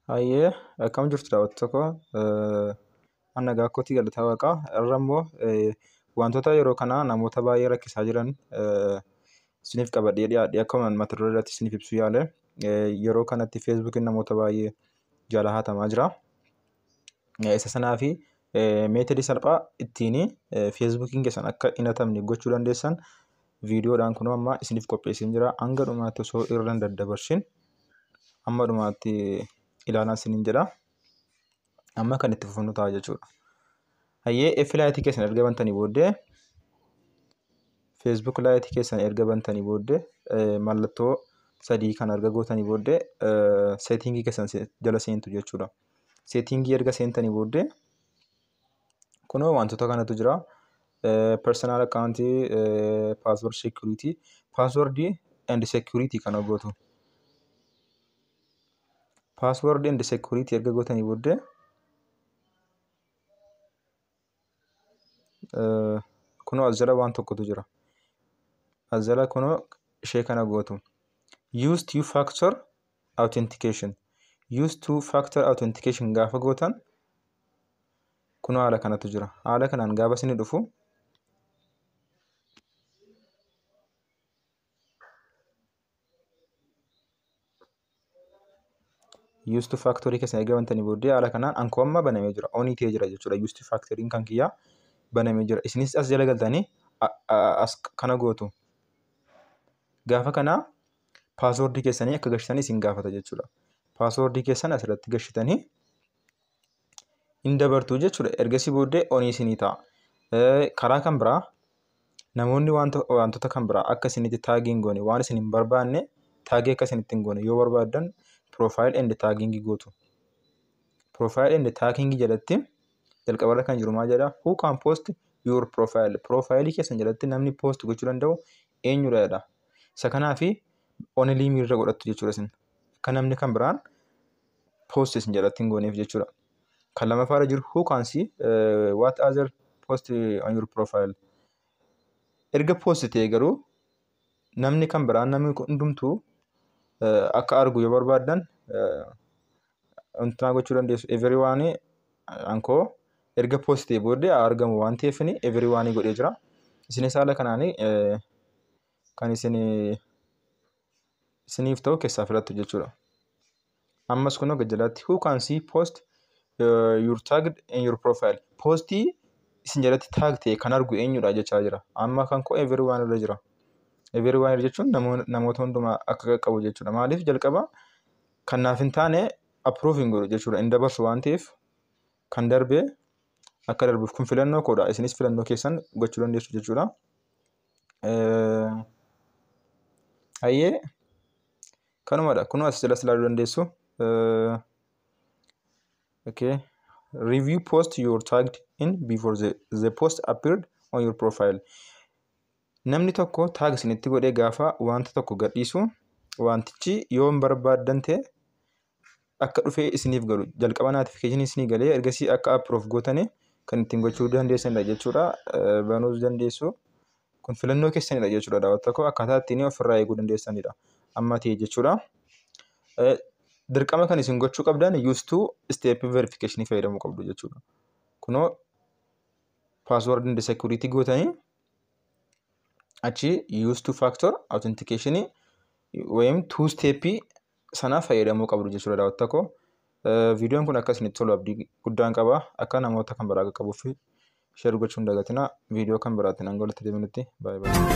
Hayyee, akkam jirtu daawwattoota koo? Ani nagaa kootii, galataa Waaqaa. Irra immoo wantoota yeroo kana namoota baay'ee rakkisaa jiran isiniif qabadhee dhiyaadhee, akkuma mata duree irratti isiniif ibsuu yaale, yeroo kanatti Feesbuukiin namoota baay'ee jala hatamaa jira. Isa sanaa fi meetodii salphaa ittiin Feesbuukiin keessan akka hin hatamne gochuu dandeessan viidiyoodhaan kunoo amma isiniif qopheesseen jira. Hanga dhumaatti osoo irra hin daddabarsin hamma dhumaatti ilaalaa isiniin jedha. Amma kan itti fufnu ta'a jechuudha. Hayyee, F Lite keessan erga bantanii booddee, Facebook Lite keessan erga bantanii booddee, mallattoo sadii kan erga gootanii booddee, settingii keessan jala seentu jechuudha. Settingii erga seentanii booddee kunoo wantoota kanatu jira. Personal account, password security, password and security kana gootu. Password and security erga gootanii booddee kunoo as jala waan tokkotu jira. As jala kunoo ishee kana gootu. Use two factor authentication. Use two factor authentication gaafa gootan kunoo haala kanatu jira. Haala kanaan gaafa isin dhufu, use two factory keessan erga bantanii booddee, haala kanaan ankoo amma banamee jira. On ta'ee jira jechuudha. Use two factoriin kan kiyyaa banamee jira. Isinis as jala galtanii as kana gootu. Gaafa kana passwordii keessanii akka galchitanii isin gaafata jechuudha. Passwordii keessan asirratti galchitanii hin dabartu jechuudha. Ergasii booddee on isinii ta'a. Karaa kan biraa namoonni wantoota kan biraa akka isinitti tag hin goone, waan isin hin barbaanne tag akka isinitti hin goone yoo barbaaddan, profile and tagging gootu. Profile and tagging jalatti jalqabarra kan jiru maal jedha? Who can post your profile? Profaayilii keessan jalatti namni post gochuu danda'u eenyudha jedha. Isa kanaafi only me irra godhattu jechuudha isin. Akka namni kan biraan post isin jalatti hin gooneef jechuudha. Kan lammaffaarra jiru, who can see what other post on your profile? Erga post ta'e garuu namni kan biraan, namni hundumtuu akka argu yoo barbaaddan, wanti gochuu dandeessu everyone. Ankoo erga post ta'e booddee argamu waan ta'eef everyone godhee jira. Isinis haala kanaanii kan isin isiniif ta'u keessaa filattu jechuudha. Ammas kunoo gajjalaatti, who can see post your tagged in your profile? Postii isin jalatti tag ta'e kan argu eenyudha jechaa jira. Amma kan koo everyone irra jira. Everyone jechuun namoota hundumaa akka qaqqabu jechuudha. Maaliif? Jalqaba kan naaf hin taane approve hin godhu jechuudha. Hin dabarsu waan ta'eef, kan darbee akka darbuuf kun filannoo koodha. Isinis filannoo keessan gochuu dandeessu jechuudha. Hayyee, kanumadha. Kunoo as jalas ilaaluu dandeessu. Okay. Review post you tagged in before the post appeared on your profile. Namni tokko tag isinitti godhee gaafa wanta tokko gadhiisu, wantichi yoo hin barbaaddan ta'e akka dhufee isiniif galu, jalqaba notification isinii galee ergasii akka approve gootanii kan ittiin gochuu dandeessanidha jechuudha. Banuus dandeessu. Kun filannoo keessanidha jechuudha, daawwattoota koo, akkaataa ittiin ofirraa eeguu dandeessanidha. Amma ta'e jechuudha. Dirqama kan isin gochuu qabdan use two step verification fayyadamuu qabdu jechuudha. Kunoo password and security gootanii achi use two factor authentication ወይም two step sana fayyadamuu qabdu jechuudha, daawwattoota koo. Viidiyoon kun akka isinitti tolu abdii guddaan qaba. Akka namoota kan biraa qaqqabuuf share gochuu hin dagatinaa. Viidiyoo kan biraatiin hanga walitti deebinutti, baay'ee baay'ee.